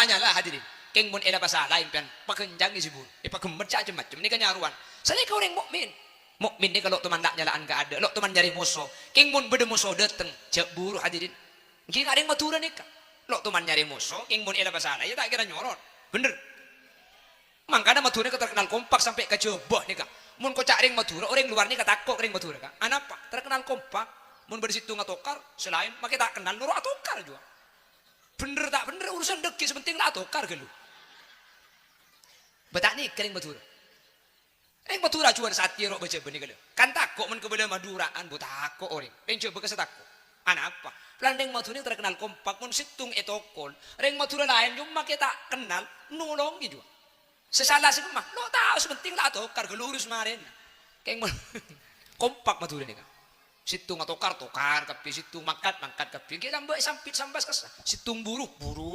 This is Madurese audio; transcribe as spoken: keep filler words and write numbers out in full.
Anyala, hadirin. Kèng mon èla pasalaè sampèyan, paghâncangè sè buru. Èpaghemmet cè' cem-macem. Nèka nyarowan. Sanèka orèng mukmin. Mukmin nèka lo' toman la'-nyala'an ka adâ', lo' toman nyarè moso. Kèng mon bâdâ moso dâteng, jhâ' buru, hadirin. Ènggi ka rèng Madhurâ nèka. Lo' toman nyarè moso, kèng mon èla pasalaè, iyâ ta' kèra nyorot. Bhender. Mangkana Madhurâ nèka terkenal kompak sampè' ka Jhâbâ nèka. Mon koca' rèng Madhurâ, orèng lowar nèka tako' ka rèng Madhurâ, ka. Anapa? Terkenal kompak. Mon bâdâ sèttong atokar, sè laèn makè ta' kennal, noro' atokar jhuwa. Bhender ta' bhender, urusan dâggi' sè penting la atokar ghâllu. Bâ ta' nèka rèng Madhurâ. Rèng Madhurâ jhuwâna satèya ro' bâjâ bânnè ghâllu. Kan tako' mon kabâlâ Madhurâ'ân, bu tako' orèng. Rèng Jhâbâ kassa tako'. Anapa? Polana rèng Madhurâ nèka terkenal kompak, mon sèttong ètokol, rèng Madhurâ laèn coma makè ta' kennal, nolongè jhuwa. Sè sala sè kemma, lo' tao sè penting la atokar ghâllu urus marèna. Kèng mon-, kompak Madhurâ nèka. Sèttong atokar, tokar kabbhi, sèttong mangkat, mangkat kabbhi. Ènggi lambâ' èsampit sambas kassa. Sèttong buru, buru